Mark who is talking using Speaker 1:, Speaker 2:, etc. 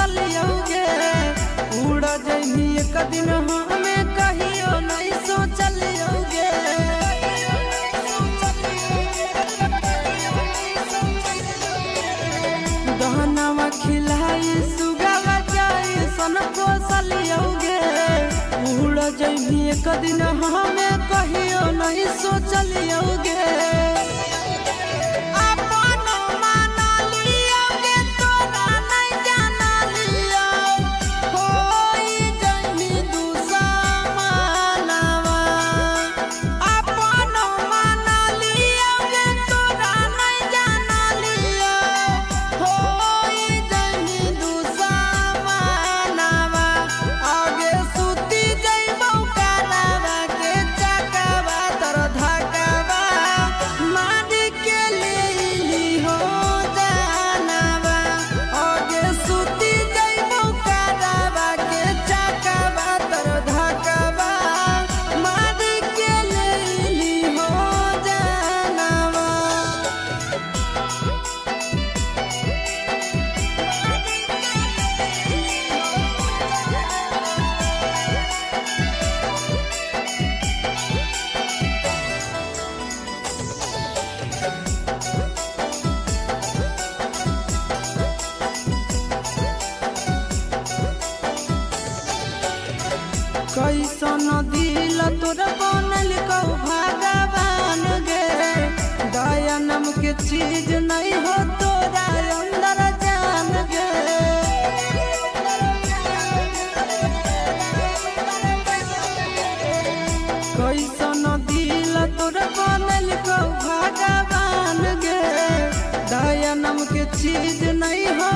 Speaker 1: पोसलियौगे। उड़ जइबी एक दिन हमें कहियो नहीं सोचलियौगे। दहनवा खिलाई सुगावा जाई सन पोसलियौगे। उड़ जइबी एक दिन हमें कहियो नहीं सोचलियौगे। कैसन दिल तोर बनल कौ भगवान गे, दया नाम के चीज नहीं हो तोरा अंदर जान गे। कैसन दिल तोर बनल कौ भगवान गे, दया नाम के चीज नहीं हो।